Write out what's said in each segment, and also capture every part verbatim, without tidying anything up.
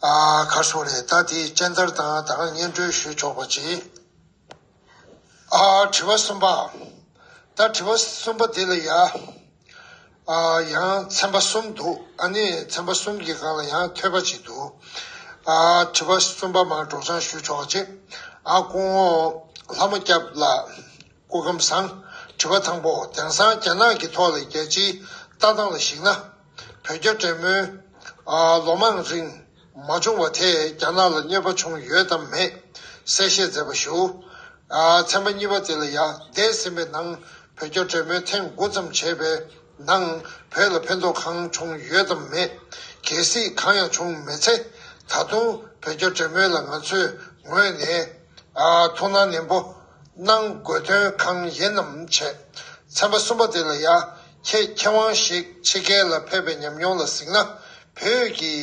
ཨ་གར་སོང་རེད། ད་དེ་སྤྱན་བསྟར་དང་ད་ག་སྙན་སྒྲོན་ཞུ་ཆོག་པ་ཅིག་ཨ་དྲི་བ་གསུམ་པ། ད་དྲི་བ་གསུམ་པ་འདི་ལ་ཡ། ཨ་ཡང་ཚན་པ་གསུམ་འདུག་ཨ་ནི་ཚན་པ་གསུམ་གྱི་སྒང་ལ་ཡང་ཐོས་པ་ཅིག་འདུག་ཨ་དྲི་བ་གསུམ་པ་མར་སྒྲོག་སྦྱང་ཞུ་ཆོག་ཅིག་ཨ་སྐུ་ངོ་ལྷ་མོ་སྐྱབས་ལགས། སྐུ་ཁམས་བཟང་། དྲི་བ་དང་པོ། དེང་སང་རྒྱ་ནག་གི་ཐོག་ལ་རྒྱལ་སྤྱིའི་ལྟ་སྟངས་ལ་གཞིགས་ན། བོད་རྒྱ་འབྲེལ་མོལ། ཨ་ལོ་མང་རིང་མ་བྱུང་བ་དེས་རྒྱ་ནག་ལ་གནོད་པ་བྱུང་ཡོད་དམ་མེད། གསལ་བཤད་མཛད་པ་ཞུ། ཨ་ཚན་པ་གཉིས་པ་དེ་ལ་ཡ། འདས་ཟིན་པའི་ནང་བོད་རྒྱ་འབྲེལ་མོལ་ཐེངས་དགུ་ཙམ་བྱས་པའི་ནང་བོད་ལ་ཕན་ཐོགས་གང་བྱུང་ཡོད་དམ་མེད། གལ་སྲིད་གང་ཡང་བྱུང་མེད་ཚེ། ད་དུང་བོད་རྒྱ་འབྲེལ་མོལ་ལ་ང་ཚོའི་ངོས་ནས། ཨ་ཐུགས་སྣང་ནན་པོ་གནང་དགོས་དོན་གང་ཡིན་ནམ་བྱས། ཚན་པ་གསུམ་པ་དེ་ལ་ཡ། ཁྱེད་མཁས་དབང་ཞིག་ཕྱི་རྒྱལ་ལ་ཕེབས་པའི་ཉམས་མྱོང་ལ་གཟིགས་ན། བོད་ཀྱི་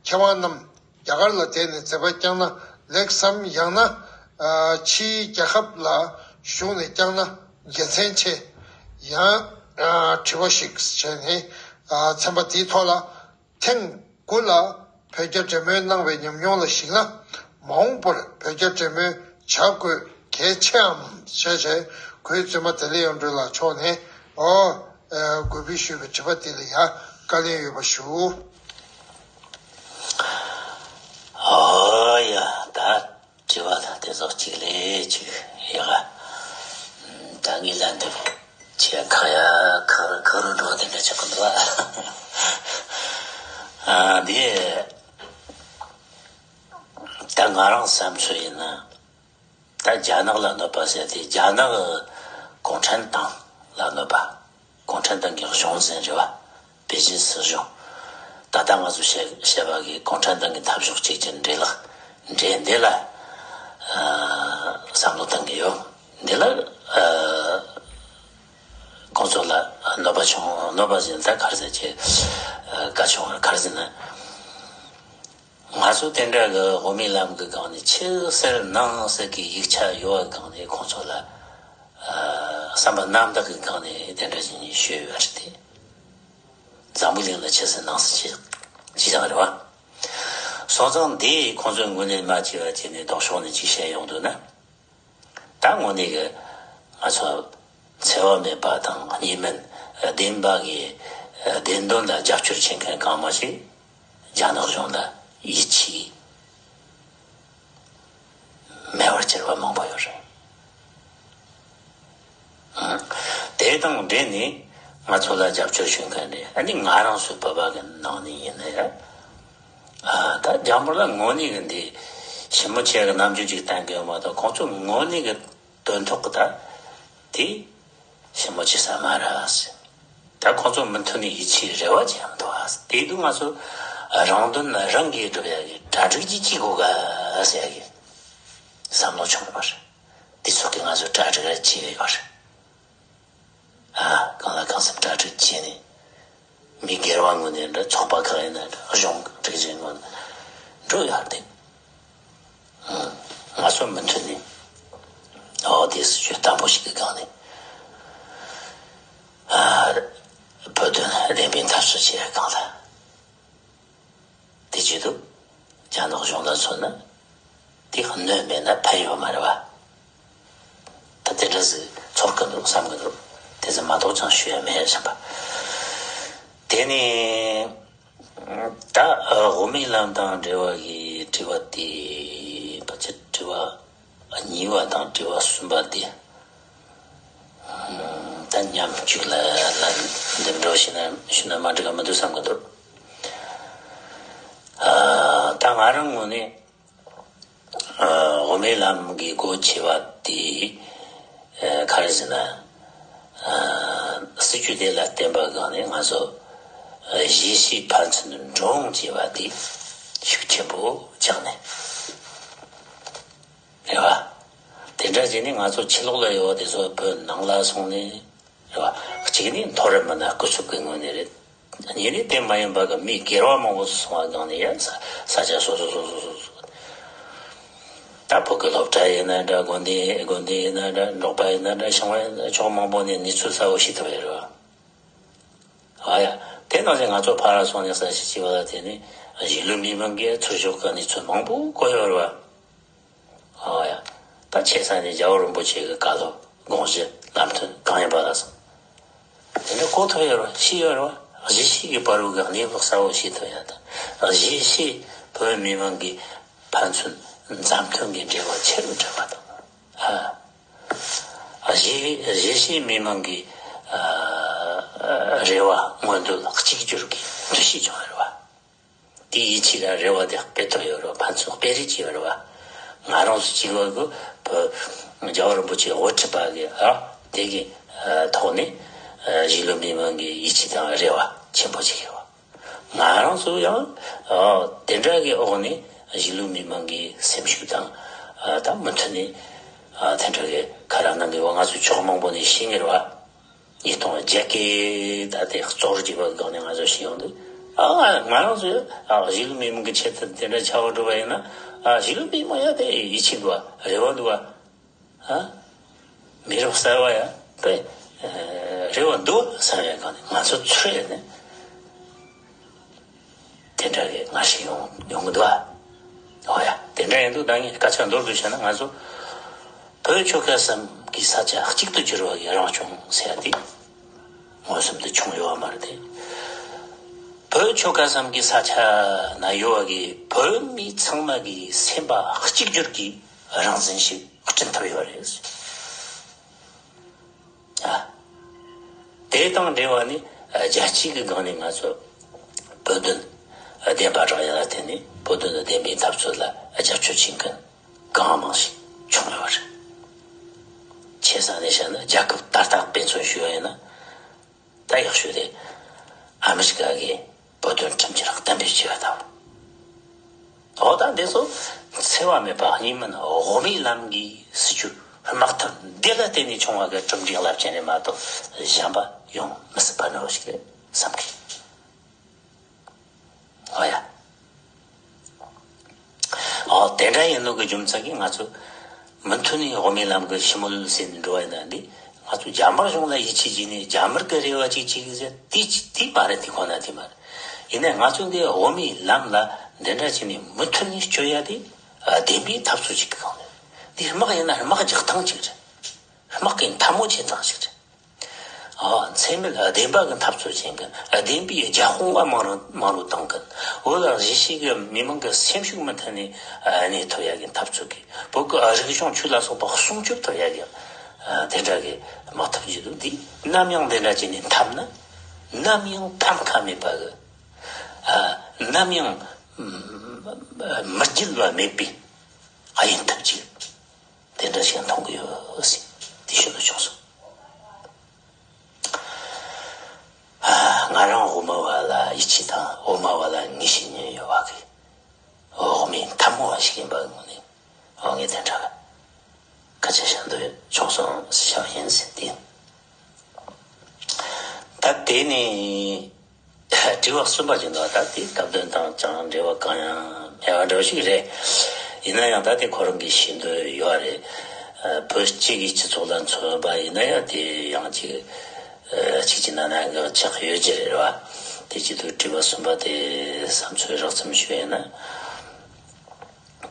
མཁས་དབང་རྣམས་རྒྱ་གར་ལ་བསྡད་ནས་མཛད་པ་བསྐྱངས་ན་ལེགས་སམ། ཡང་ན་ཨ་ཕྱིའི་རྒྱལ་ཁབ་ལ་བཞུགས་ནས་བསྐྱངས་ན་དགེ་མཚན་ཆེ། ཡང་ཨ་དྲི་བ་ཞིག་བྱས་ནས། ཨ་ཚན་པ་དེའི་ཐོག་ལ། ཐེངས་དགུ་ལ་བོད་རྒྱ་འབྲེལ་མོལ་གནང་བའི་ཉམས་མྱོང་ལ་གཞིགས་ན། མ་འོངས་པར་བོད་རྒྱ་འབྲེལ་མོལ་བྱ་དགོས་གལ་ཆེའམ་ཞེས་བྱས། གུས་བཙུན་མ་བདེ་ལེགས་གཡུ་སྒྲོན་ལགས་མཆོག་ནས། ཨོ། ཨ་འགོ་འབུལ་ཞུས་པའི་དྲི་བ་དེ་ལ་ཡང་བཀའ་ལན་ཡོད་པ་ཞུ། ཨོ་ཡ། ད་དྲི་བ་དང་དེ་ཚོ་གཅིག་ལས་གཅིག་ཡག་ག་ད་ངས་ལན་འདེབས་བྱས་ཁག་ཡ་ཁག་ཁག་རུ་འགྲོ་དེ་འདྲ་ཆགས་ཀྱི་འདུག་ཨ། ཨ་འདི་ད་ང་རང་བསམ་ཚུལ་ཡིན་ན། ད་རྒྱ་ནག་ལ་གནོད་པ་ཟེར་དེ་རྒྱ་ནག་གུང་ཁྲན་ཏང་ལ་གནོད་པ། གུང་ཁྲན་ཏང་གི་གཞུང་འཛིན་རེད་བ། པེ་ཅིན་སྲིད་གཞུང་། ད་ལྟ་ང་ཚོ་བཤད་བཤད་པ་གི་གུང་ཁྲན་ཏང་གི་འཐབ་ཕྱོགས་གཅིག་གྱུར་འབྲེལ་ལག་འབྲེལ་འདི་ལ་ཨ་བསམ་བློ་གཏང་གི་ཡོད། འདི་ལ་ཨ་ཁོང་ཚོ་ལ་གནོད་པ་བྱུང་། གནོད་པ་ཟེར་ན་ད་ག་རེ་ཟེར་གྱི། ཨ་ག་བྱུང་བ་ག་རེ་ཟེར་ན། ང་ཚོ་དེ་འདྲ་གི་དབུ་མའི་ལམ་གི་སྒང་ནས་ཕྱི་གསལ་ནང་གསལ་གྱི་ཡིག་ཆ་ཡོད་པའི་སྒང་ནས་ཁོང་ཚོ་ལ་ཨ་བསམ་པ་རྣམ་དག་གི་སྒང་ནས་དེ་འདྲ་ཞིག་ཞུས་ཡོད་པ་རེད་དེ། འཛམ་བུ་གླིང་ལ་ཕྱི་གསལ་ནང་གསལ་ཅི་ཅི་ཡང་རེད་བ། སོང་ཙང་འདི་ཁོང་ཚོའི་ངོས་ནས་མ་བྱས་པ་བྱས་ནས་ལྡོག་ཕྱོགས་ནས་ཅིག་བཤད་ཡོང་འདུག་ན། ད་དངོས་གནས་ཀྱི་ང་ཚོ་འཚེ་བ་མེད་པ་དང་གཉིས་སྨན་བདེན་པ་གི་བདེན་དོན་ལ་རྒྱབ་སྐྱོར་བྱེད་མཁན་གང་མང་ཞིག་རྒྱ་ནག་གཞུང་ལ་ཡིད་ཆེས་མེད་པར་གྱུར་པ་མང་པོ་ཡོད་རེད། དེ་དང་འབྲེལ་ནས་ང་ཚོ་ལ་རྒྱབ་སྐྱོར་ཞུ་མཁན་རེད། ཨ་ནི་ང་རང་ཚོའི་བོད་པ་གི་ནང་ནས་ཡིན་ན་ཡང་ཨ་ད་རྒྱ་མོ་ལ་དངོས་གནས་གི་འདི་ཞི་མོ་ཆེ་གི་རྣམ་འགྱུར་ཅིག་བསྟན་གི་ཡོད་མ་གཏོགས། ཁོང་ཚོ་དངོས་གནས་གི་དོན་ཐོག་གི་ད་དེ་ཞི་མོ་ཆེ་ས་མ་རེད། ད་ཁོང་ཚོ་མུ་མཐུད་ནས་ཡིད་ཆེས་རེ་བ་བྱེད་ཡ་མི་འདུག་ཨ། དེ་དུས་ང་ཚོ་རང་དོན་རང་གིས་སྒྲུབ་ཡ་གི་གྲ་སྒྲིག་ཅིག་བྱེད་དགོས་ག་ཟེར་ཡ་གི་བསམ་བློ་བྱུང་ཡོད་པ་རེད། དེ་ཚོ་གི་ང་ཚོ་གྲ་སྒྲིག་རེ་བྱེད་ཡོད་པ་རེད། ཨ། གང་ལ་གང་འཚམ་གྲ་སྒྲིག་བྱས་ནས། མི་སྒེར་བ་ངོས་ནས་འདྲ། ཚོགས་པ་ཁག་ཡིན་ན་འདྲ། གཞུང་སྒྲིག་གཞི་ངོས་ནས་འགྲོ་ཡག་དེ། ང་ཚོ་མུ་མཐུད་ནས་ཨོ་དེ་སྲིད་ཇུས་དམ་པོ་ཞིག་གི་སྒང་ནས། ཨ། བོད་དོན་བདེན་པའི་འཐབ་རྩོད་བྱེད་ཡག་སྒང་ལ། དེ་བྱེད་དུས་རྒྱ་ནག་གཞུང་ལ་མཚོན་ན་དེ་གནོད་མེད་ན་ཕན་ཡོད་མ་རེད་བ། ད་དེ་འདྲ་ཟིག་ཚོར་གི་འདུག་བསམ་གི་འདུག་དེ་ཟིག་མ་གཏོགས་ཅང་ཞུ་ཡ་མེད་བསམ་པ། དེ་ནས་ད་དབུ་མའི་ལམ་དང་འབྲེལ་བ་གི་དྲི་བ་དེ་ཕལ་ཆེར་དྲི་བ་གཉིས་པ་དང་དྲི་བ་གསུམ་པ་དེ། ད་མཉམ་གཅིག་ལ་ལན་འདེབས་འགྲོ་ཞིག་ན་ཞུ་ན་མ་འགྲིག་ག་མི་འདུག་བསམ་གི་འདུག་ཨ། ད་ང་རང་ངོས་ནས་ཨ་དབུ་མའི་ལམ་གྱི་སྒོ་ཕྱེ་བ་དེ་ཨ་ག་རེ་ཟེར་ན། ཨ་སྲིད་ཇུས་དེ་ལ་བརྟེན་པ་སྒང་ནས་ང་ཚོ་ཨ་གཞིས་བྱེས་ཕན་ཚུན་འགྲོ་འོང་བྱེད་པ་དེ་ཤུགས་ཆེན་པོ་ཆགས་ནས། རེད་བ། དེ་འདྲ་བྱས་ནས་ང་ཚོ་ཕྱི་ལོགས་ལ་ཡོད་པ་དེ་ཚོ་བོད་ནང་ལ་སོང་ནས། རེད་བ། གཅིག་ནི་མཐོ་རིམ་མི་སྣ་སྐུ་ཚབ་ཀྱི་ངོས་ནས་རེད། གཉིས་ནི་དེ་མ་ཡིན་པ་གི་མི་སྒེར་བ་མང་པོ་ཚོ་སོང་བ་སྒང་ནས་ཡང་ས་ས་ཆ་སོ་སོ་སོ་སོ་སོ་སོ། ད་བོད་ཀྱི་སློབ་གྲྭ་ཡིན་ན་འདྲ། དགོན་སྡེ་དགོན་སྡེ་ཡིན་ན་འདྲ། འབྲོག་པ་ཡིན་ན་འདྲ། ཞིང་པ་ཡིན་ན། ཕྱོགས་མང་པོ་ནས་གནས་ཚུལ་གསལ་བོ་ཤེས་ཐུབ་ཡོད་རེད་བ། ཨ་ཡ། དེ་ནང་བཞིན་ང་ཚོ་ཕར་ལ་སོང་ནས་གསལ་བཤད་བྱས་པ་ལ་བརྟེན་ནས་གཞིས་ལུས་མི་མང་གིས་ཚུར་ཕྱོགས་ཀྱི་གནས་ཚུལ་མང་པོ་གོ་ཡོད་རེད་བ། ཨོ་ཡ། ད་ཆེ་ས་ནས་རྒྱལ་བ་རིན་པོ་ཆེ་གི་བཀའ་སློབ་དགོངས་གཞི་ལམ་སྟོན་གང་ཡིན་པ་ལ་སོགས། དེ་འདྲ་གོ་ཐུབ་ཡོད་རེད་བ། ཤེས་ཡོད་རེད་བ། གཞིས་བྱེས་ཀྱི་བར་བའི་གནས་བབ་གསལ་བོ་ཤེས་ཐུབ་ཡ་དང་། གཞིས་བྱེས་བོད་མི་མང་གི་ཕན་ཚུན་མཛའ་མཐུན་གྱི་འབྲེལ་བ་ཆེ་རུ་འགྲོ་བ་དང་། ཨ། གཞིས་གཞིས་བྱེས་མི་མང་གི་ཨ་རེ་བ་མངོན་འདོད་གཅིག་གྱུར་གྱི་འདུ་ཤེས་བྱུང་ཡོད་རེད་བ། དེའི་ཡིད་ཆེས་དང་རེ་བ་དེ་སྤེལ་ཐུབ་ཡོད་རེད་བ། ཕན་ཚུན་སྤེལ་རེས་བྱས་ཡོད་རེད་བ། ང་རང་ཚོ་གཅིག་པ་གི་བོད་རྒྱལ་བ་རིན་པོ་ཆེ་དབུ་ཁྲིད་པ་གི་ཨ་དེ་གི་ཨ་ཐོག་ནས་ཨ་གཞིས་ལུས་མི་མང་གི་ཡིད་ཆེས་དང་རེ་བ་ཆེན་པོ་ཅིག་ཡོད་བ། ང་རང་ཚོ་ཡང་ཨ་དེ་འདྲ་གི་འོག་ནས་གཞིས་ལུས་མི་མང་གི་སེམས་ཤུགས་དང་ཨ་ད་མུ་མཐུད་ནས་ཨ་དེ་འདྲ་གི་ཁ་ར་ནང་གི་བ་ང་ཚོ་ཕྱོགས་མང་པོ་ནས་ཤེས་ངེས་རེད་བ། ཉིས་སྟོང་བརྒྱད་ཀྱི་ད་ལྟའི་གཙོ་བོར་གྱུར་པའི་སྒང་ནས་ང་ཚོ་ཤེས་ཡོང་དུས། ཨ་ང་ང་རང་ཚོས་ཨ་གཞིས་ལུས་མི་མང་གི་ཆེད་དུ་དེ་འདྲ་བྱ་བ་སྒྲུབ་པ་ཡིན་ན། ཨ་གཞིས་ལུས་མི་མང་ཡང་དེ་ཡིད་ཆེས་འདུག་བ། རེ་བ་འདུག་བ། ཨ་མི་རབས་གསར་བ་ཡང་དེ་རེ་བ་འདུག་བསམ་ཡ་སྒང་ནས་ང་ཚོ་ཚོས་ནས། དེ་འདྲ་གི་ངར་ཤེས་ཡོང་ཡོང་གི་འདུག་ཨ། ཨོ་ཡ། དེ་འདྲ་ཡིན་དུས་ད་ངས་སྐད་ཆ་མདོར་བསྡུས་བཤད་ན། ང་ཚོ་བོད་ཆོལ་ཁ་གསུམ་གྱི་ས་ཆ་གཅིག་ཏུ་གྱུར་བ་གི་རང་སྐྱོང་ཟེར་ཡ་དེ་མངོན་སུམ་དུ་བྱུང་ཡོད་པ་མ་རེད་དེ། བོད་ཆོལ་ཁ་གསུམ་གྱི་ས་ཆ་ན་ཡོད་པ་གི་བོད་མི་ཚང་མ་གི་སེམས་པ་གཅིག་གྱུར་གྱི་རང་བཙན་ཞིག་བསྐྲུན་ཐུབ་ཡོད་རེད། ཨ། དེ་དང་འབྲེལ་བ་ནི་རྒྱལ་སྤྱི་གི་སྒང་ནས་ང་ཚོ་བོད་དོན་བདེན་པ་རང་ཡིན་ལ་བརྟེན་ནས། བོད་དོན་བདེན་པའི་འཐབ་རྩོད་ལ་རྒྱབ་སྐྱོར་བྱེད་མཁན་གང་མང་ཞིག་བྱུང་ཡོད་རེད། ཆེ་ས་ནས་བཤད་ན། རྒྱལ་ཁབ་ད་ལྟ་དཔེ་མཚོན་ཞུ་བ་ཡིན་ན། ད་ཡག་ཤོས་དེ་ཨ་མི་རི་ཀ་གིས་བོད་དོན་ཁྲིམས་འཆར་གཏན་འབེབས་བྱས་པ་དང་། འོ་ད་འདི་ཚོ་འཚེ་བ་མེད་པ་གཉིས་སྨན་དབུ་མའི་ལམ་གྱི་སྲིད་བྱུས་དམག་འཐབ་འདི་ལ་བརྟེན་ནས་བྱུང་བ་གི་གྲུབ་འབྲས་རླབས་ཆེན་རེད་མ་གཏོགས། གཞན་པ་ཡོང་མི་སྲིད་པ་འདྲ་བོ་ཞིག་རེད་བསམ་གི། ཨོ་ཡ། ཨོ་དེ་འདྲ་ཡིན་ནོ་གི་རྒྱུ་མཚན་གྱིས་ང་ཚོ་མུ་མཐུད་ནས་དབུ་མའི་ལམ་གྱི་ཞི་མོལ་ཟེར་ནས་འགྲོ་བ་ཡིན་ན། འདི་ང་ཚོ་རྒྱ་དམར་གཞུང་ལ་ཡིད་ཆེས་བྱས་ནས་རྒྱ་དམར་གྱི་རེ་བ་ཅིག་བྱེད་གི་ཟེར། དེ་དེ་མ་རེད། དེ་ཁོ་ན་དེ་མ་རེད། ཡིན་ནའི་ང་ཚོ་འདི་དབུ་མའི་ལམ་ལ་འདི་འདྲ་བྱས་ནས་མུ་མཐུད་ནས་སྐྱོད་ཡ་དེ་བདེན་པའི་འཐབ་རྩོད་ཅིག་གི་སྒང་རེད། འདི་དམག་ཡིན་ན་དམག་རྒྱག་སྟངས་ཅིག་རེད། དམག་གི་འཐབ་མོ་བྱེད་སྟངས་ཤིག་རེད། ཨ། འཚེ་མེད་བདེན་པ་གི་འཐབ་རྩོད་བྱེད་མཁན། བདེན་པའི་རྒྱབ་དཔུང་བ་མང་རུ་མང་རུ་བཏང་མཁན། བོད་ལ་གཞིས་བྱེས་ཀྱི་མི་མང་གི་སེམས་ཤུགས་མུ་མཐུད་ནས་གནས་ཐུབ་ཡ་གི་འཐབ་རྩོད་ཀྱི། བོད་ཀྱི་རིག་གཞུང་ཆོས་ལ་སོགས་པ་སྲུང་སྐྱོབ་ཐུབ་ཡ་གི་དེ་འདྲ་གི་དམག་འཐབ་བྱེད་དུས། འདི་ནམ་ཡང་འདི་འདྲ་བྱས་ནས་འཐབ་ན་ནམ་ཡང་ཕམ་ཁ་མེད་པ་གི། ཨ། ནམ་ཡང་མི་བརྒྱུད་པ་མེད་པའི་དབྱེ་འཐབ་ཅིག་དེ་འདྲ་ཞིག་མཐོང་གི་ཡོད་ཟེར། དེ་ཞུ་འདོད་བྱུང་སོང་། ང་རང་དབུ་མ་བ་ལ་ཡིད་ཆེས་དང་། དབུ་མ་བ་ལ་ངེས་ཤེས་ཉིད་ཡོད་པ་གི་དབུ་མའི་འཐབ་མོ་བ་ཞིག་ཡིན་པ་ངོས་ནས། ཨོ། ངས་དེ་འདྲ་སྐད་ཆ་བཤད་འདོད་བྱུང་སོང་ཟེར་བཤད་པ་ཡིན་ཟེར་ཏེ། ད་དེ་ནས། དྲི་བ་གསུམ་པ་ཅིག་འདུག་ད་དེ་སྐབས་དོན་དང་ཅང་འབྲེལ་བ་གང་ཡང་མེད་པ་འདྲ་བོ་ཞིག་རེད། ཡིན་ན་ཡང་ད་དེ་ཁོ་རང་གིས་ཤེས་འདོད་ཡོད་རེད། བོད་སྤྱི་གི་སྤྱི་ཚོགས་ལ་མཚོན་པ་ཡིན་ན་ཡང་དེ་ཡང་ཅིག་གཅིག་གཅིག་ན་ན་གི་ཆགས་ཡོད་ཀྱི་རེད་བ། དེ་བྱེད་དུས་དྲི་བ་གསུམ་པ་དེ་བསམ་ཚུལ་རགས་ཙམ་ཞུ་ཡིན་ན།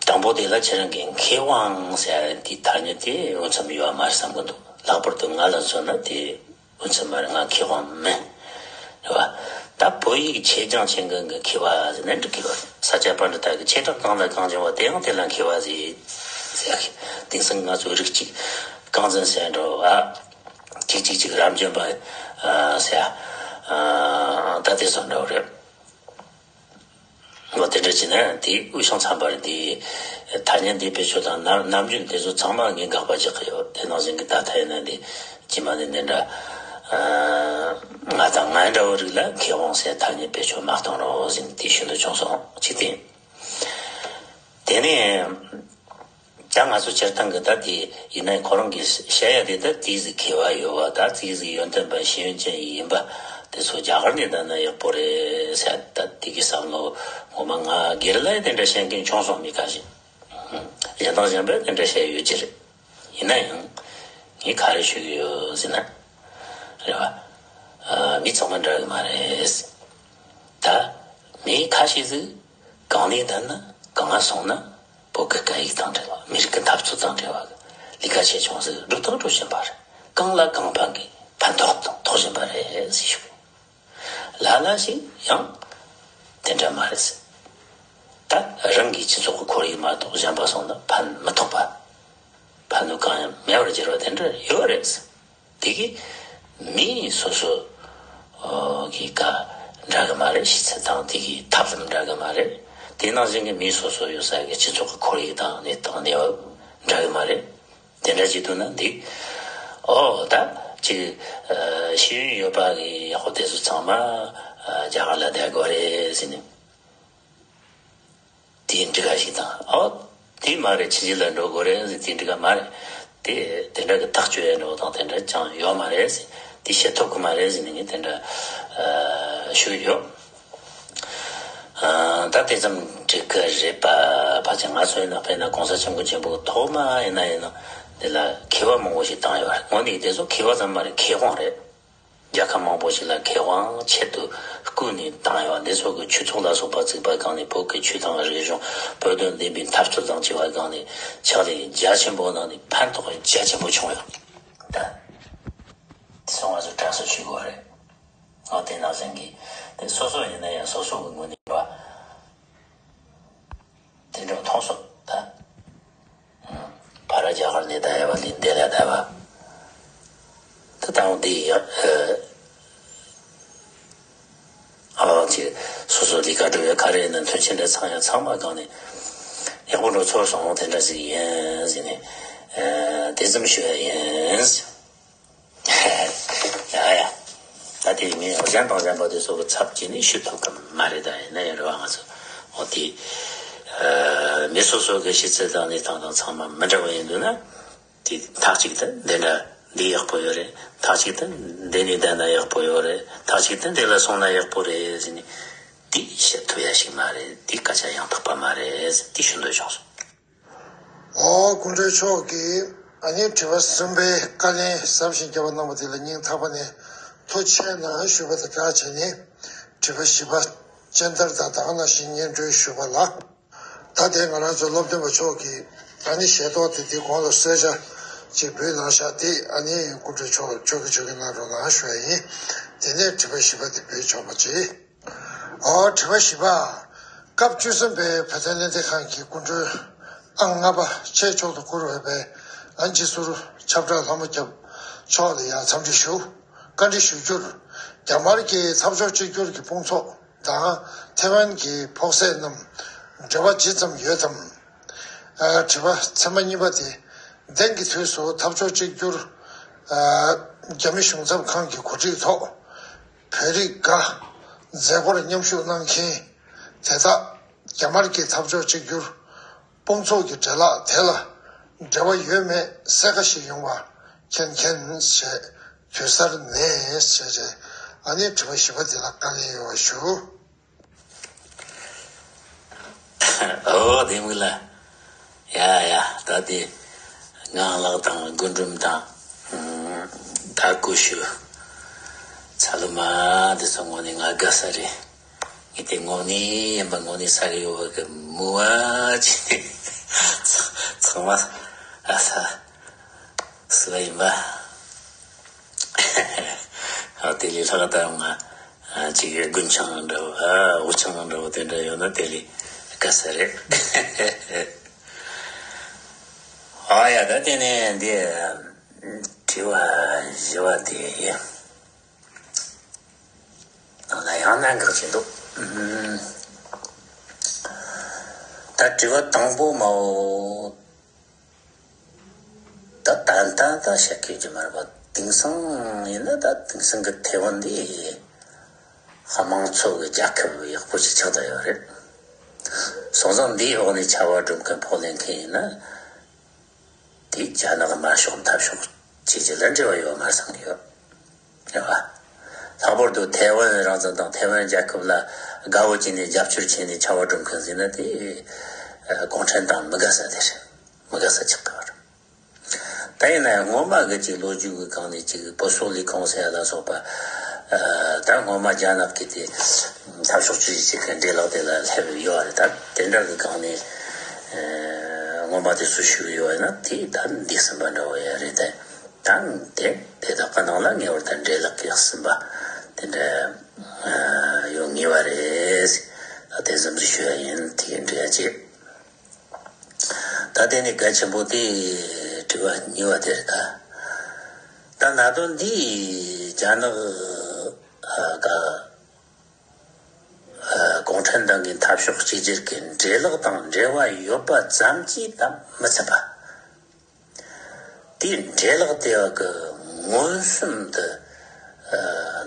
དང་པོ་དེ་ལ་ཁྱེད་རང་གིས་མཁས་དབང་ཟེར་ཡ་དེའི་ཐ་སྙད་དེ་འོས་འཚམ་ཡོད་མ་རེད་བསམ་གི་འདུག་ལྷག་པར་དུ་ང་ལ་མཚོན་ན་དེ་འོས་འཚམ་མ་རེད། ང་མཁས་དབང་མིན། རེད་བ། ད་བོད་ཡིག་ཆེད་སྦྱང་བྱེད་མཁན་གྱི་མཁས་པ་ཟེར་ན་འགྲིག་གི་རེད། ས་སྐྱ་པཎྜི་ཏ་གི་བྱེ་བྲག་གང་ལ་གང་འབྱུང་བ་དེ་ཡང་དེ་ལ་མཁས་པ་ཟེར། ཟེར་ཡ་གི། དེང་སང་ང་ཚོའི་རིགས་གཅིག་རྐང་འཛིན་ཟེར་འགྲོ་བ། གཅིག་གཅིག་གཅིག་རབ་འབྱམས་པ་ཟེར་ཡ། ད་དེ་ཚོ་འདྲ་བོ་རེད། འོ་དེ་འདྲ་བྱས་ན་དེའི་དབུས་གཞུང་ཚང་པར་འདི་ཐ་སྙད་འདི་བེད་སྤྱོད་དང་ནམ་ནམ་རྒྱུན་དེ་ཚོ་ཚང་མ་ངས་དགག་པ་རྒྱག་གི་ཡོད། དེ་ནང་བཞིན་གྱི་ད་ཐ་ཡིན་ན་འདི་ཅི་མ་ནི་འདི་འདྲ། ང་དང་ང་འདྲ་བོ་རིགས་ལ་མཁས་དབང་ཟེར་ཐ་སྙད་བེད་སྤྱོད་མ་གཏོང་རོགས་ཟེར་ནས་དེ་ཞུ་འདོད་བྱུང་སོང་། གཅིག་དེ། དེ་ནས། ད་ང་ཚོ་སྤྱིར་བཏང་གི་ད་དེ་ཡིན་ན་ཁོ་རང་གིས་བཤད་ཡ་དེ་ད་ཙིག་ཟིག་མཁས་པ་ཡོད་པ། ད་ཙིག་ཟིག་ཡོན་ཏན་པ་ཤེས་ཡོན་ཅན་ཡིན་པ་དེ་ཚོ་རྒྱ་གར་ནས་ད་ན་ཡག་པོ་རེད་ཟེར། ད་དེ་གི་བསམ་བློ་ངོ་མ་ང་སྒེར་ལ་ཡང་དེ་འདྲ་བཤད་མཁན་བྱུང་སོང་། མི་ཁ་ཤས་གཞན་དང་གཞན་པས་དེ་འདྲ་བཤད་ཡོད་ཀྱི་རེད། ཡིན་ན་ཡང་ངས་ག་རེ་ཞུ་གི་ཡོད་ཟེར་ན། རེད་བ། མི་ཚང་མ་འདྲ་གི་མ་རེད། མི་ཁ་ཤས་ཟིག་གང་ལ་བསྡད་ན་གང་ང་སོང་ན་བོད་ཀྱི་སྐད་ཡིག་དང་འབྲེལ་བ། མི་རིགས་ཀྱི་འཐབ་རྩོད་དང་འབྲེལ་བ་གི་ལས་ཀ་ཆེ་ཆུང་ཟིག་སྒྲུབ་དང་སྒྲུབ་བཞིན་པ་རེད། གང་ལ་གང་ཕན་གི་ཕན་ཐོགས་དང་ཐོགས་བཞིན་པ་རེད་ཟེར་ཞུ། ལ་ལ་ཞིག་ཡང་དེ་འདྲ་མ་རེད་ཟེར། ད་རང་གི་སྤྱི་ཚོགས་ཀྱི་ཁོར་ཡུག་མ་གཏོགས་གཞན་པ་སོང་ན་ཕན་མི་ཐོགས་པ། ཕན་ནུས་གང་ཡང་མེད་པར་འགྱུར་བ་དེ་འདྲ་ཡོད་རེད་ཟེར། དེ་གི་མི་སོ་སོ་གི་ཀ་འདྲ་གི་མ་རེད། ཤེས་ཚད་དང་དེ་གི་ཐབས་ལམ་འདྲ་གི་མ་རེད། དེ་ནང་བཞིན་གི་མི་སོ་སོ་ཡོད་ས་གི་སྤྱི་ཚོགས་ཀྱི་ཁོར་ཡུག་དང་གནས་སྟངས་གནས་བབ་འདྲ་གི་མ་རེད། དེ་འདྲ་བྱེད་ཐུབ་ན་འདི། ཨོ་ད་ཅིག་ཤེས་ཡོན་ཡོད་པ་གི་ཡག་པོ་དེ་ཚོ་ཚང་མ་རྒྱ་གར་ལ་བསྡད་དགོས་རེད་ཟེར་ནས། དེའི་འགྲིག་ག་ཞིག་དང་། ཨོ་དེ་མ་རེད། ཕྱི་རྒྱལ་ལ་འགྲོ་དགོས་རེད་ཟེར། དེ་འགྲིག་ག་མ་རེད། དེ་དེ་འདྲ་གི་ཐག་གཅོད་ཡས་འགྲོ་དང་དེ་འདྲ་ཅང་ཡོད་མ་རེད་ཟེར། དེ་བཤད་ཐུབ་གི་མ་རེད་ཟེར་ནས་ངས་དེ་འདྲ་ཞུ་གི་ཡོད། ད་དེ་ཙམ་འགྲིག་གི་རེད་པ། ཕལ་ཆེར་ང་ཚོ་ཡིན་ན་དཔེར་ན་གོང་ས་སྐྱབས་མགོན་ཆེན་པོ་ཐོག་མ་ཡིན་ན་ཡིན་ན་འདི་ལ་མཁས་པ་མང་པོ་ཞིག་བཏང་ཡོད་རེད། དངོས་གནས་དེ་ཚོ་མཁས་པ་ཙམ་མ་རེད། མཁས་དབང་རེད། རྒྱལ་ཁབ་མང་པོ་ཞིག་ལ་མཁས་དབང་ཆེད་དུ་བསྐོས་ནས་བཏང་ཡོད། འདི་ཚོ་གི་ཆོས་ཚོགས་ལ་སོགས་པ་བཙུགས་པ་གང་ནས་བོད་ཀྱི་ཆོས་དང་རིག་གཞུང་བོད་དོན་བདེན་པའི་འཐབ་རྩོད་དང་བཅས་པ་གང་ནས་ཕྱག་ལས་རྒྱ་ཆེན་པོ་གནང་ནས་ཕན་ཐོགས་རྒྱ་ཆེན་པོ་བྱུང་ཡོད། ད་དེ་ཚོ་ང་ཚོས་དྲན་གསོ་ཞུ་དགོས་རེད། ང་དེ་ནང་བཞིན་གྱི་དེ་སོ་སོ་ཡིན་ན་ཡང་སོ་སོ་གི་ངོས་ནས་བ། དེ་འདྲ་མཐོང་སོང་ད། ཕ་ར་རྒྱ་གར་ནས་ད་ཡ་བ་ལིན་དེ་ལ་ད་བ། ད་ད་འོང་དེ་ཡ། ཨ་ཅེ། སོ་སོ་ལི་ཀ་འགྲོ་བའི་ཁ་རེ་ནང་མཐུན་ཆེན་འདྲ་ཚང་ཡང་ཚང་མ་གང་ནས་ཡག་པོ་འགྲོ་ཚོར་སོང་། དེ་འདྲ་ཟིག་ཡིན་ཟིན་ནས། དེ་ཙམ་ཞུ་ཡ་ཡིན། ཡ་ཡ། ད་དེ་ངས་གཞན་དང་གཞན་པ་དེ་ཚོ་གི་ཚབ་བྱས་ནས་ཞུ་ཐུབ་གི་མ་རེད། ད་ཡིན་ན་ཡང་རེ་བ་ང་ཚོ་འོ་དེ་མི་སོ་སོ་གི་ཤེས་ཚད་དང་གནས་སྟངས་དང་ཚང་མ་མི་འདྲ་བ་ཡིན་འདུག་ན། དེ་མཐའ་གཅིག་ཏུ་འདི་འདྲ་འདི་ཡག་པོ་ཡོད་རེད། མཐའ་གཅིག་ཏུ་འདི་ནས་བསྡད་ན་ཡག་པོ་ཡོད་རེད། མཐའ་གཅིག་ཏུ་འདི་ལ་སོང་ན་ཡག་པོ་རེད་ཟེར་ནས་དེ་བཤད་ཐུབ་ཡ་ཞིག་མ་རེད། དེ་སྐད་ཆ་ཡང་དག་པ་མ་རེད་ཟེར་དེ་ཞུ་འདོད་བྱུང་སོང་། ཨོ་སྐུ་མགྲོན་མཆོག་གིས་ཨ་ནི་དྲི་བ་གསུམ་པའི་བཀའ་ལན་གཟབ་ཞིང་རྒྱས་པ་གནང་བ་དེ་ལ་སྙིང་ཐག་པ་ནས་ཐུགས་རྗེ་ཆེ་གནང་ཞུས་པ་དང་སྦྲགས་བྱས་ནས་དྲི་བ་བཞི་པ་སྤྱན་བསྟར་དང་ད་ག་ནང་བཞིན་སྙན་སྒྲོན་ཞུས་པ་ལ། ད་དེ་ང་རང་ཚོ་སློབ་སྟོན་པ་མཆོག་གིས་ཨ་ནི་ཞལ་ཏོག་དེ་དེ་གོང་ལ་གསོལ་ཇ་ཅིག་འབུལ་གནང་ཤག་དེ་ཨ་ནི་སྐུ་མགྲོན་མཆོག་མཆོག་གི་མཆོག་གི་གནང་རོགས་གནང་ཞུ་ཡ་ཡིན། དེ་ནས་དྲི་བ་བཞི་པ་དེ་འབུལ་ཆོག་པ་ཅིག་ཨོ་དྲི་བ་བཞི་པ། སྐབས་བཅུ་གསུམ་པའི་བོད་དོན་གླེང་སྟེགས་ཁང་གི་སྐུ་མགྲོན་ཨང་ལྔ་པ་ཆེས་མཆོག་ཏུ་གུས་པའི་ཨན་ཅི་སུར་ཁྱབ་བསྒྲགས་ལྷ་མོ་སྐྱབས་མཆོག་ལ་ཡང་འཚམས་འདྲི་ཞུ། བཀའ་འདྲི་ཞུ་རྒྱུར། རྒྱ་དམར་གྱི་འཐབ་ཕྱོགས་གཅིག་གྱུར་གྱི་དཔུང་ཚོགས་དང་ཐེ་ཝན་གྱི་ཕོགས་སྲས་རྣམས་འབྲེལ་བ་ཇི་ཙམ་ཡོད་དམ། ཨ་དྲི་བ་ཚན་པ་གཉིས་པ་དེ། དེང་གི་དུས་སུ་འཐབ་ཕྱོགས་གཅིག་གྱུར་ཨ་རྒྱ་མི་གཞུང་ཚབ་ཁང་གི་གོ་སྒྲིག་ཐོག་བོད་རིགས་འགའ་མཛད་སྒོར་མཉམ་ཞུགས་གནང་མཁན་དེ་དག་རྒྱ་དམར་གྱི་འཐབ་ཕྱོགས་གཅིག་གྱུར་དཔུང་ཚོགས་ཀྱི་འབྲེལ་ལག་དེ་ལ་འབྲེལ་བ་ཡོད་མེད་གསལ་ཁ་ཞིག་ཡོང་བ་མཁྱེན་མཁྱེན་ཞེས་དུས་གསར་ནས་ཞེས་བྱས། ཨ་ནི་དྲི་བ་བཞི་པ་འདི་ལ་བཀའ་ལན་ཡོད་པ་ཞུ། ཨོ་དེ་མིག་ལ། ཡ་ཡ། ད་དེ་ངང་ལགས་དང་རྒུན་འབྲུམ་དང་ད་ཀུ་ཤུ་ཚ་ལུ་མ་དེ་ཚོ་དངོས་གནས་ང་དགའ་ས་རེད། ངས་དེ་དངོས་གནས་ཡིན་པ་དངོས་གནས་ས་གི་ཡོད་པ་གི་མུ་བ་ཅི་ཚང་མ་ཨ་ས་སུ་ལ་ཡིན་པ། ཨ་དེ་ལས་ལྷག་ད་ང་ཅིག་རྒུན་ཆང་འདྲ་བོ་ཨ་འུ་ཆང་འདྲ་བོ་དེ་འདྲ་ཡོད་ན་དེ་ལས་དགའ་ས་རེད། ཨ་ཡ་ད་དེ་ནས་འདི་དྲི་བ་བཞི་བ་དེ་ནང་ལ་ཡང་གནད་འགག་ཅིག་འདུག་ད་དྲི་བ་དང་པོ་མའོ། ད་ཏན་ཏན་ད་བཤད་ཁེལ་གྱི་མ་རེད་པ། དེང་སང་ཡིན་ན་ད་དེང་སང་གི་ཐེ་ཝན་འདི་དམངས་གཙོ་གི་རྒྱལ་ཁབ་ཡག་པོ་ཞིག་ཆགས་བསྡད་ཡོད་རེད། སོང་ཙང་འདིའི་འོག་ནས་ཆར་པ་སྒྲུབ་མཁན་ཕོགས་ལེན་མཁན་ཡིན་ན། དེ་རྒྱ་ནག་དམར་ཤོག་འཐབ་ཕྱོགས་བཅས་ཀྱི་ལ་འབྲེལ་བ་ཡོད་མ་བསམ་གྱི་ཡོད། རེད་བ། ལྷག་པར་དུ་ཐའེ་ཝན་རང་བཙན་དང་ཐའེ་ཝན་རྒྱལ་ཁབ་ལ་དགའ་བོ་བྱས་ནས་རྒྱབ་སྐྱོར་བྱས་ནས་ཆར་པ་སྒྲུབ་མཁན་ཟེར་ན་དེ་གུང་ཁྲན་ཏང་མི་དགའ་ས་དེ་རེད། མི་དགའ་ས་ཆགས་ཀྱི་ཡོད་རེད། ད་ཡིན་ན་ཡང་སྔོན་མ་གི་ཅིག་ལོ་རྒྱུས་ཀྱི་སྒང་ནས་ཅིག་བོད་སོག་ལས་ཁུངས་ཟེར་ཡ་ལ་སོགས་པ་ ད་སྔོན་མ་རྒྱ་ནག་གི་དེ་འཐབ་ཕྱོགས་གཅིག་གྱུར་གྱི་འབྲེལ་ལོག་དེ་ལ་སླེབས་ཡོད་རེད། ད་དེ་འདྲ་གི་སྒང་ནས་སྔོན་མ་དེ་ཚོ་ཞུ་གི་ཡོད་ན་དེ་ད་འདས་ཟིན་པ་འདྲ་བོ་ཡ་རེད། ད་ད་དེ་དེ་དག་གི་ནང་ལ་ངེས་པར་དུ་འབྲེལ་ལོག་གི་ཟིན་པ་དེ་འདྲ་ཡོད་ངེས་པ་རེད། ད་དེ་ཙམ་ཞིག་ཞུ་ཡ་ཡིན། དེ་གི་འབྲེལ་ཡ་ཅིག་ད་དེ་ནི་གལ་ཆེན་པོ་དེ་དྲི་བ་གཉིས་པ་དེ་རེད། ད་ད་གནད་དོན་འདི་རྒྱ་ནག་ཨ་ག་ཨ་གུང་ཁྲན་ཏང་གི་འཐབ་ཕྱོགས་གཅིག་གྱུར་གྱི་འབྲེལ་ལོག་དང་འབྲེལ་བ་ཡོད་པ་ཙམ་གྱིས་ད་མི་ཚད་པ། དེའི་འབྲེལ་ལོག་དེ་བ་གི་མངོན་སུམ་དུ་ཨ་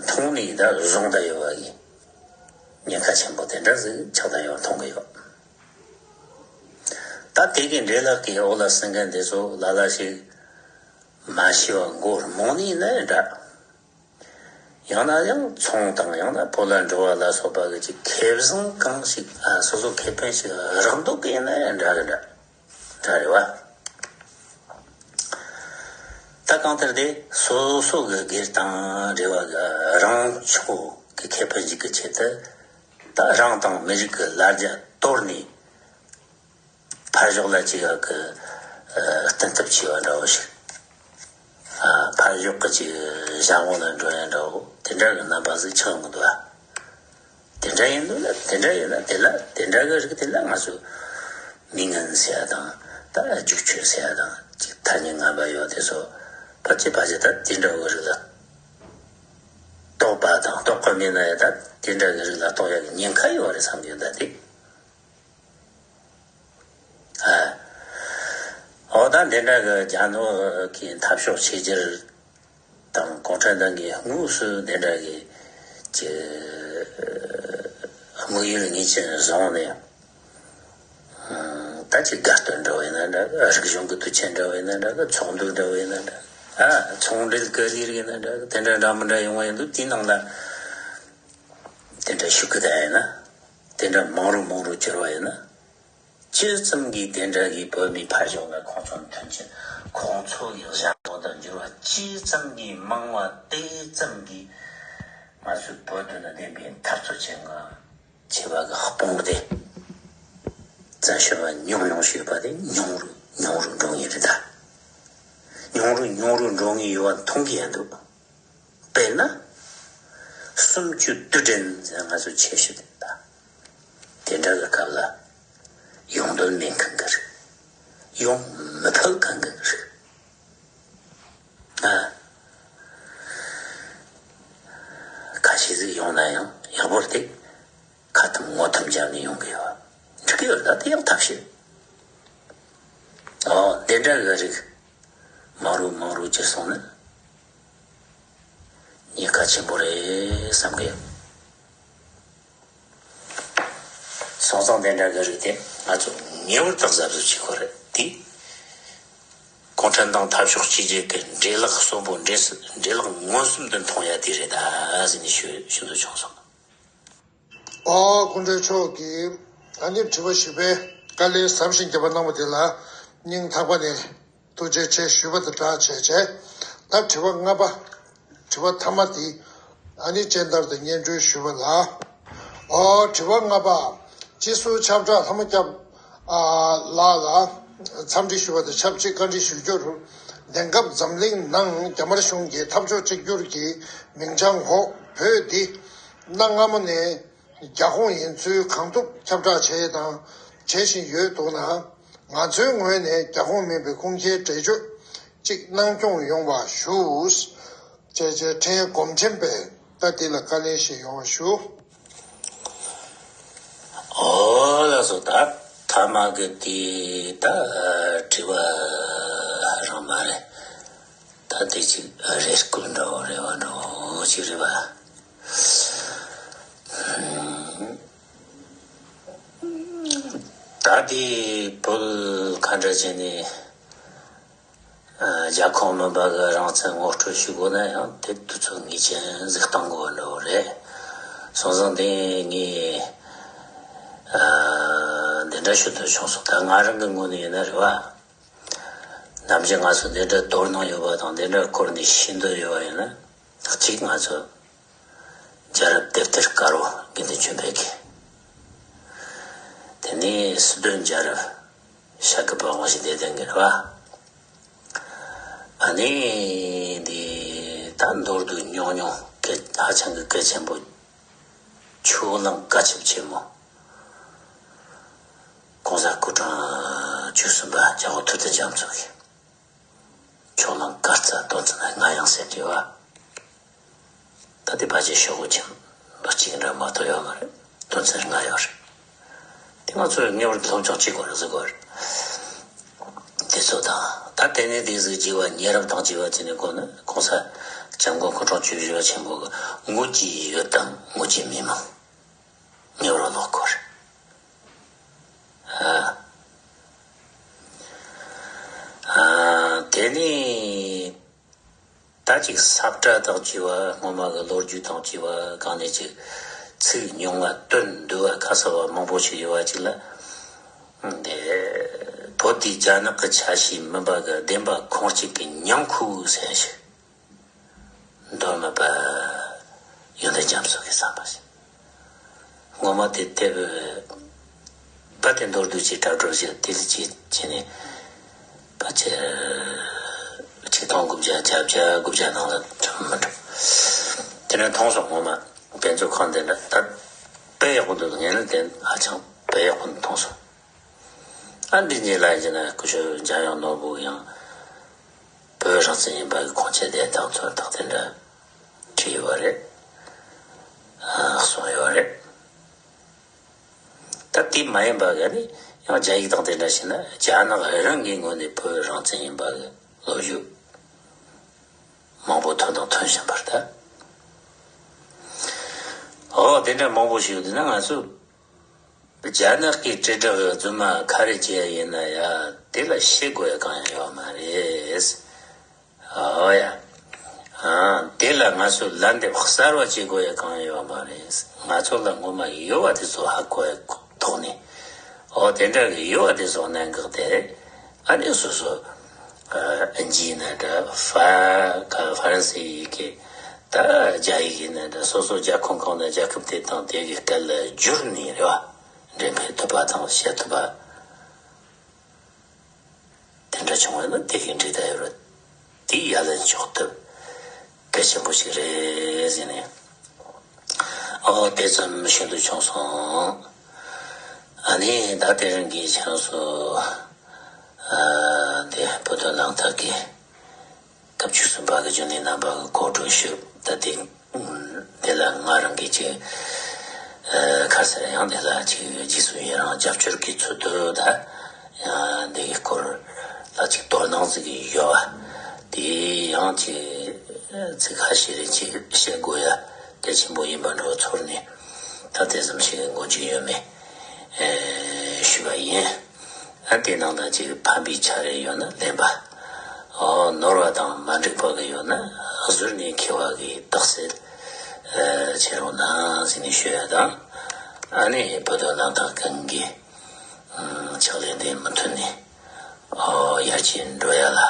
མཐོང་ནས་ད་བཟུང་ད་ཡོད་པ་གི་ཉེན་ཁ་ཆེན་པོ་དེ་འདྲ་ཟིག་ཆགས་ད་ཡོད་མཐོང་གི་ཡོད། ད་དེ་གི་འབྲེལ་ལོག་གི་འོག་ལ་ཟིན་མཁན་དེ་ཚོ་ལ་ལ་ཞིག་མ་ཤི་བ་མགོ་རྨོངས་ནས་ན་འདྲ། ཡང་ན་ཡང་ཚོང་དང་ཡང་ན་བོད་ལ་འགྲོ་བ་ལ་སོགས་པ་གི་ཅིག་ཁེ་བཟང་གང་ཞིག་ཨ་སོ་སོ་ཁེ་ཕན་ཞིག་རག་འདོད་གི་ཡིན་ན་ཡང་འདྲ་གི་འདྲ་འདྲ་རེད་བ། ད་གང་ལྟར་དེ་སོ་སོ་གི་སྒེར་དང་འབྲེལ་བ་གི་རང་ཕྱོགས་ཀྱི་ཁེ་ཕན་ཞིག་གི་ཆེད་དུ་ད་རང་དང་མི་རིགས་ཀྱི་ལ་རྒྱ་གཏོར་ནས། ཕར་ཕྱོགས་ལ་ཅིག་ཡག་གི་ཨ་བསྟུན་ཐབས་བྱས་པ་འདྲ་བོ་ཞིག་ཨ་ཕར་ཕྱོགས་ཀྱི་ཅིག་བྱ་ངོ་ལ་འགྲོ་ཡ་འདྲ་བོ་དེ་འདྲ་གི་རྣམ་པ་ཟིག་ཆགས་ཡོང་གི་འདུག་ཨ། དེ་འདྲ་ཡིན་འདུག་ན་དེ་འདྲ་ཡིན་ན་དེ་ལ་དེ་འདྲ་གི་རིགས་དེ་ལ་ང་ཚོ་མི་ངན་ཟེར་ཡ་དང་ད་རྒྱུག་ཆོས་ཟེར་ཡ་དང་ཅིག་ཐ་སྙད་ངན་པ་ཡོད་དེ་ཚོ་ཕལ་ཆེར་ཕལ་ཆེར་ད་དེ་འདྲ་བོ་རིགས་ལ་གཏོགས་པ་དང་གཏོགས་ཀྱི་མེད་ན་ཡ་ད་དེ་འདྲ་གི་རིགས་ལ་གཏོགས་ཡ་གི་ཉེན་ཁ་ཡོད་རེད་བསམ་གྱི་ཡོད། ད་དེ། ཨ། འོ་ད་འདི་འདྲ་གི་རྒྱ་ནག་གི་འཐབ་ཕྱོགས་ཆེ་རྒྱུར་དང་གུང་ཁྲན་ཏང་གི་དངོས་སུ་འདི་འདྲ་གི་ཀྱི་དམིགས་ཡུལ་ངེས་ཅན་བཟུང་ནས་ད་ཅིག་དགའ་སྟོན་འདྲ་བོ་ཡིན་ན་འདྲ་གི་རིག་གཞུང་གི་དུས་ཆེན་འདྲ་བོ་ཡིན་ན་འདྲ་གི་ཚོགས་འདུ་འདྲ་བོ་ཡིན་ན་འདྲ་ཨ་ཚོང་འབྲེལ་ག་ལེར་ཡིན་ན་འདྲ་གི་དེ་འདྲ་འདྲ་མི་འདྲ་ཡོང་བ་ཡིན་དུས་དེའི་ནང་ལ་དེ་འདྲ་ཞུ་གི་ད་ཡིན་ན་དེ་འདྲ་མང་རུ་མང་རུ་གྱུར་བ་ཡིན་ན། ཇི་ཙམ་གྱིས་དེ་འདྲ་གི་བོད་མི་ཕར་ཕྱོགས་ལ་ཁོང་ཚོ་མཐུན་ཕྱིན་ཁོང་ཚོ་ཡི་བཞག་དོན་དུ་འགྱུར་བ་ཇི་ཙམ་གྱིས་མང་བ་དེ་ཙམ་གྱིས་ང་ཚོའི་བོད་དོན་ལ་ལྡན་པའི་འཐབ་རྩོད་ཆེན་ང་ཆེ་བ་གི་དཔུང་སྡེ་བཙན་བྱོལ་བ་ཉུང་ཉུང་ཞིག་ཡོད་པ་དེ་ཉུང་རུ་ཉུང་རུ་འགྲོ་ངེས་རེད་ད། ཉུང་རུ་ཉུང་རུ་འགྲོ་ངེས་ཡོད་པ་མཐོང་གི་ཡ་འདུག་དཔེར་ན། གསུམ་བཅུ་དུས་དྲན་ཟེར་ང་ཚོ་ཆེ་ཤོས་དེ་ད། དེ་འདྲ་གི་སྐབས་ལ་ཡོང་དོན་མེད་མཁན་གི་རེད། ཡོང་མི་ཕོད་མཁན་གི་རེད། ཨ། ཁ་ཤས་ཟིག་ཡོང་ན་ཡང་ཡག་པོ་རེད་དེ། ཁ་ཐུམ་ངོ་ཐུམ་བརྒྱབ་ནས་ཡོང་གི་ཡོད། འགྲིག་གི་ཡོད་རེད་ད་དེ་ཡང་ཐབས་ཤེས། ཨོ་དེ་འདྲ་གི་རིགས། མང་རུ་མང་རུ་གྱུར་སོང་ན་ཉེན་ཁ་ཆེན་པོ་རེད་བསམ་གི་ཡོད། སོང་ཙང་དེ་འདྲ་གི་རིགས་དེ་ང་ཚོ་ངེས་པར་དུ་གཟབ་གཟབ་བྱེད་དགོས་རེད་དེ། གུང་ཁྲན་ཏང་འཐབ་ཕྱོགས་གཅིག་གྱུར་གྱི་འབྲེལ་ལག་གསོན་པོ་འབྲེལ་སྲིད་འབྲེལ་ལག་མངོན་སུམ་དུ་མཐོང་ཡ་དེ་རེད་ད་ཟེར་ནས་ཞུ་ཞུ་འདོད་བྱུང་སོང་། ཨོ་སྐུ་མགྲོན་མཆོག་གིས་ད་ནི་དྲི་བ་ཞུས་པའི་དཀའ་ལས་ཟབ་ཞིང་རྒྱས་པ་གནང་བ་དེ་ལ་སྙིང་ཐག་པ་ནས་ཐུགས་རྗེ་ཆེ་ཞུས་པ་དང་སྦྲགས་བྱས་བྱས། ད་དྲི་བ་ལྔ་པ། དྲི་བ་མཐའ་མ་དེ་ཨ་ནི་སྤྱན་བསྟར་དང་སྙན་སྒྲོན་ཞུས་པ་ལ། ཨོ་དྲི་བ་ལྔ་པ། སྤྱི་ཟུར་ཆབ་བྲག་ལྷ་མོ་སྐྱབས་ཨ་ལགས་ལ་འཚམས་འདྲི་ཞུ་བ་དང་ཆབས་ཅིག་བཀའ་འདྲི་ཞུ་རྒྱུར། དེང་སྐབས་འཛམ་གླིང་ནང་རྒྱ་དམར་གཞུང་གི་འཐབ་ཕྱོགས་གཅིག་གྱུར་གྱི་མིང་བྱང་འོག་བོད་འདི་གནའ་སྔ་མོ་ནས་རྒྱ་ཁོངས་ཡིན་ཚུལ་གང་ཐུབ་ཁྱབ་བསྒྲགས་བྱས་དང་བྱེད་བཞིན་ཡོད་འདུག་ན། ང་ཚོའི་ངོས་ནས་རྒྱ་ཁོངས་མིན་པའི་ཁུངས་སྐྱེལ་འགྲེལ་བརྗོད་ཅིག་གནང་སྐྱོང་ཡོང་བ་ཞུ། ཅེས་ཅེས་ཕྲན་སྒོམ་ཆེན་པས་ད་འདི་ལ་བཀའ་ལན་ཞིག་ཡོང་བ་ཞུ། ཨོ་ལགས་སོ། ད་ཐ་མ་གི་དེ་ད་དྲི་བ་རང་མ་རེད། ད་དེ་ཅིག་རེ་སྐུལ་འདྲ་བོ་རེ་བ་འདྲ་བོ་ཅིག་རེད་པ། ད་དེ་བོད་ཁ་འདྲ་བྱས་ནས། རྒྱལ་ཁོངས་མིན་པ་གི་རང་བཙན་ངོ་སྤྲོད་ཞུ་དགོས་ན་ཡང་དེ་དུས་ཚོད་ངེས་ཅན་ཟིག་གཏང་དགོས་པ་འདྲ་བོ་རེད། སོང་ཙང་དེ་ངས་འདི་འདྲ་ཞུ་འདོད་བྱུང་སོང་། ད་ང་རང་གི་ངོས་ནས་ཡིན་ན་རེད་བ། ནམ་རྒྱུན་ང་ཚོ་འདི་འདྲ་དོ་སྣང་ཡོད་པ་དང་འདི་འདྲ་སྐོར་ནས་ཤེས་འདོད་ཡོད་པ་ཡིན་ན་གཅིག་ང་ཚོ་ རྒྱལ་རབས་དེབ་ཐེར་དཀར་པོ་དགེ་འདུན་ཆོས་འཕེལ་གྱི། དེ་ནས་སི་ཏུན་རྒྱལ་རབས་ཤཱཀྱ་པ་དབང་ཕྱུག་བདེ་ལྡན་གྱི་རེད་པ། ཨ་ནི་འདི་ད་མདོར་བསྡུས་ཉུང་ཉུང་གི་ཧ་ཅང་གི་གལ་ཆེན་པོ། ཕྱོགས་གླང་བཀའ་ཁྱབ་ཆེན་མོ། གོང་ས་སྐུ་ཕྲེང་བཅུ་གསུམ་པ་རྒྱལ་བ་ཐུབ་བསྟན་རྒྱ་མཚོ་གི། ཕྱོགས་གླང་དཀར་རྩ་དོན་ཚན་ལྔ་ཡང་ཟེར་དུས་པ། ད་དེ་ཕལ་ཆེར་ཤོག་གུ་ཆེན་པོ་གཅིག་འདྲ་མ་གཏོགས་ཡོད་མ་རེད། དོན་ཚན་ལྔ་ཡོད་རེད། དེ་ང་ཚོས་ངེས་པར་དུ་སློབ་སྦྱོང་བྱེད་དགོས་རེད་ཟེར་དགོས་རེད། དེ་ཚོ་དང་ད་དེ་ནས་དེ་ཟིག་བགྱིས་པ། ཉེ་རབས་དང་བགྱིས་པ་བྱས་ནས་གོ་ན། གོང་ས་སྐྱབས་མགོན་སྐུ་ཕྲེང་བཅུ་བཞི་པ་ཆེན་པོ་གི་དངོས་ཀྱི་ཡུལ་དང་དངོས་ཀྱི་མི་མང་། ངེས་པར་ཀློག་དགོས་རེད། ཨ། ཨ། དེ་ནས་ད་ཅིག་ས་བཀྲ་དང་བཅས་པ། སྔོན་མ་གི་ལོ་རྒྱུས་དང་བཅས་པ་གང་ནས་ཅིག་ཚིག་ཉུང་བ། དོན་འདུས་པ་ཁ་གསལ་བ་མང་པོ་ཞིག་ཡོད་པ་ཅིག་ལ། དེ་བོད་དེའི་རྒྱ་ནག་གི་ཆ་ཤས་མིན་པ་གི་བདེན་པ་ཁུངས་གཅིག་གི་ཉིང་ཁུ་ཟེར་ཞིག་མདོ་སྨད་པ་ཡོན་ཏན་རྒྱ་མཚོ་གིས་བརྩམས་པ་ཞིག་སྔོན་མ་དེ་དེབ་པ་དེ་མདོར་བསྡུས་ཀྱི་དྲ་གྲོགས་ཞིག་དེ་ལ་བྱས་བྱས་ནས། ཕལ་ཆེར་ཆིག་སྟོང་དགུ་བརྒྱ་བརྒྱད་ཅུ་གྱ་དགུ་བརྒྱ་ནང་ལ་མི་འགྲོ། དེ་ནས་མཐོང་སོང་། སྔོན་མ་དཔེ་མཛོད་ཁང་དེ་འདྲ་ད་དཔེ་ཡག་པོ་འདུག་ངས་ནི་དེ་ཧ་ཅང་དཔེ་ཡག་པོ་མཐོང་སོང་། ཨ། འདི་གཉིས་ལ་ཡིན་ན་སྐུ་ཞབས་འཇམ་དབྱངས་ནོར་བུ་ཡང་བོད་རང་བཙན་ཡིན་པ་གི་ཁུངས་སྐྱེལ་དེ་དང་ཚོད་དག་དེ་འདྲ་བྲིས་ཡོད་རེད། ཨ། གསུངས་ཡོད་རེད། ད་དེ་མ་ཡིན་པ་ག་ནི་ཡང་རྒྱ་ཡིག་དང་དེ་འདྲ་བྱས་ན། རྒྱ་ནག་རང་གི་ངོས་ནས་བོད་རང་བཙན་ཡིན་པ་གི་ལོ་རྒྱུས་མང་པོ་ཐོན་དང་ཐོན་བཞིན་པ་རེད་ད། ཨོ། དེ་འདྲ་མང་པོ་ཞིག་ཡོད་དུས་ན། ང་ཚོ་རྒྱ་ནག་གི་དྲིལ་བསྒྲགས་རྫུན་མ་ག་རེ་བྱས་ཡིན་ན་ཡང་དེ་ལ་བཤད་དགོས་ཡ་གང་ཡང་ཡོད་མ་རེད། ཨོ་ཡ། ཨ། དེ་ལ་ང་ཚོས་ལན་འདེབས་གསར་བ་བྱེད་དགོས་ཡ་གང་ཡང་ཡོད་མ་རེད། ང་ཚོ་ལ་སྔོན་མ་ཡོད་པ་དེ་ཚོ་ཧ་གོ་ཡ་ཐོག་ནས། ཨོ། དེ་འདྲ་གི་ཡོད་པ་དེ་ཚོ་གནད་འགག་དེ། ཨ་ནི་སོ་སོ། ཨ། ཨིན་ཇི་ཡིན་ན་འདྲ། ཧྥ། ཁ། ཧྥ་རན་སི་ཡི་གེ། ད་རྒྱ་ཡིག་ཡིན་ན་འདྲ། སོ་སོ་རྒྱལ་ཁབ་གང་ན་རྒྱལ་ཁབ་དེ་དང་དེ་གི་སྐད་ལ་བསྒྱུར་ནས་རེད་པ། འགྲེམས་སྤེལ་ཐུབ་པ་དང་བཤད་ཐུབ་པ། དེ་འདྲ་བྱུང་བ་ན་དེ་གི་འགྲིག་ད་ཡོད་རེད། དེ་ཡ་ལན་འཇོག་ཐབས་གལ་ཆེན་པོ་ཞིག་རེད་ཟེར་ནས། ཨོ། དེ་ཙམ་ཤིན་ཏུ་བྱུང་སོང་། ཨ་ནི་ད་དེ་རིང་གི་ཆང་སོ། ཨ། དེ་བོད་དོན་གླེང་སྟེགས་ཀྱི་སྐབས་བཅུ་གསུམ་པ་གི་རྒྱུན་ལས་རྣམ་པ་གི་གོ་སྒྲིག་ཞུ། ད་དེ། ཨ། དེ་ལ་ང་རང་གིས་ཅིག་ཨ། ཁ་གསལ་ཡང་དེ་ལ་ཅིག་རྗེས་སུ་ཡི་རང་རྒྱབ་སྐྱོར་གྱི་ཚུལ་དུ། ད་ཡང་འདི་གི་སྐོར་ལ་ཅིག་དོ་སྣང་ཟིག་ཡོད་པ། དེ་ཡང་ཅིག་ཚིག་ཁ་ཤས་རེ་ཅིག་བཤད་དགོས་ཡ་གལ་ཆེན་པོ་ཡིན་པ་འདྲ་བོ་ཚོར་ནས། ད་དེ་ཙམ་ཞིག་མགོ་མཇུག་ཡོད་མེད། ཨ། ཞུས་པ་ཡིན། ཨ། དེ་ནང་ལ་ཅིག་ཕན་པའི་ཆ་རེ་ཡོད་ན་ལེན་པ། ཨོ། ནོར་བ་དང་མ་འགྲིག་པ་གི་ཡོད་ན་གཟུར་གནས་མཁས་པ་གིས་དག་སེལ། ཨ། བྱེད་རོགས་གནང་ཟེར་ནས་ཞུ་ཡ་དང་། ཨ་ནི་བོད་དོན་གླེང་སྟེགས་ཁང་གི། ཨ། ཕྱག་ལས་འདི་མུ་མཐུད་ནས། ཨོ། ཡར་རྒྱས་འགྲོ་ཡ་ལ། ཨ།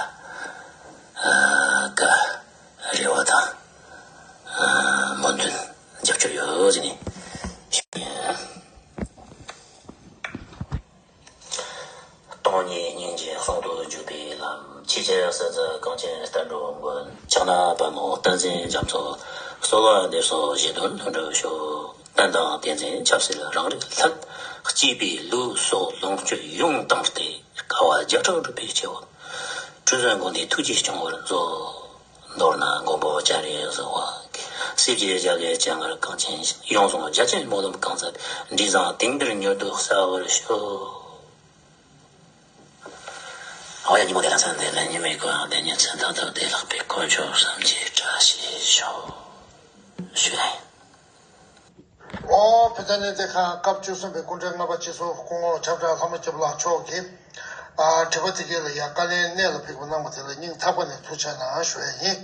བཀའ། རེ་བ་དང་། ཨ། སྨོན་འདུན། རྒྱབ་སྐྱོར་ཡོད་ཟེར་ནས་ཞུ་ཡ་ཡིན། སྟོང་ཉིད་སྙིང་རྗེ་ཟུང་དུ་འཇུག་པའི་ལམ། ཆོས་རྒྱལ་ཟས་གཙང་གངས་ཅན་བསྟན་འགྲོའི་མགོན། ཕྱག་ན་པདྨོ་བསྟན་འཛིན་རྒྱ་མཚོ། གསོལ་བ་འདེབས་སོ་གཞན་དོན་མཐུན་འགྲུབ་ཤོག་བསྟན་དང་བསྟན་འཛིན་ཆབ་སྲིད་རང་རིགས་ལྷན། གཅེས་པའི་ལུས་སྲོག་ལོངས་སྤྱོད་ཡོངས་བཏང་སྟེ། དཀའ་བ་བརྒྱ་ཕྲག་སྒྲུབ་པའི་སྐྱེ་བོ། སྤྲུལ་བཟང་མགོན་དེའི་ཐུགས་རྗེས་སྐྱོང་བར་མཛོད། མདོར་ན་མགོན་པོ་སྤྱན་རས་གཟིགས་དབང་གི། སྲིད་ཀྱི་རྒྱལ་བའི་སྤྱན་སྔར་གངས་ཅན་ཞིང་། ཡོངས་བཟུང་རྒྱ་ཆེན་སྨོན་ལམ་གང་མཛད། འབྲས་བཟང་དུང་དཀར་མྱུར་དུ་གསལ་བར་ཤོག་ཨོ་ཡ། ཉིན་མོ་བདེ་ལ་མཚན་བདེ་ལ་ཉི་མའི་གུང་བདེ་ཉིན་མཚན་དང་དུ་བདེ་ལེགས་པའི་དཀོན་མཆོག་གསུམ་གྱི་བཀྲ་ཤིས་ཤོག་ཞུ་ཡ་ཡིན། ཨོ། བོད་དོན་གླེང་སྟེགས་ཁང་སྐབས་བཅུ་གསུམ་པའི་སྐུ་མགྲོན་ལྔ་པ་སྤྱི་ཟུར་སྐུ་ངོ་ཁྱབ་བདག་ལྷ་མོ་སྐྱབས་ལགས་མཆོག་གིས། ཨ། དྲི་བ་དེ་གའི་ལ་ཡ་བཀའ་ལན་གནད་ལ་ཕེབས་པ་གནང་བ་དེ་ལ་སྙིང་ཐག་པ་ནས་ཐུགས་རྗེ་གནང་ཞུ་ཡ་ཡིན།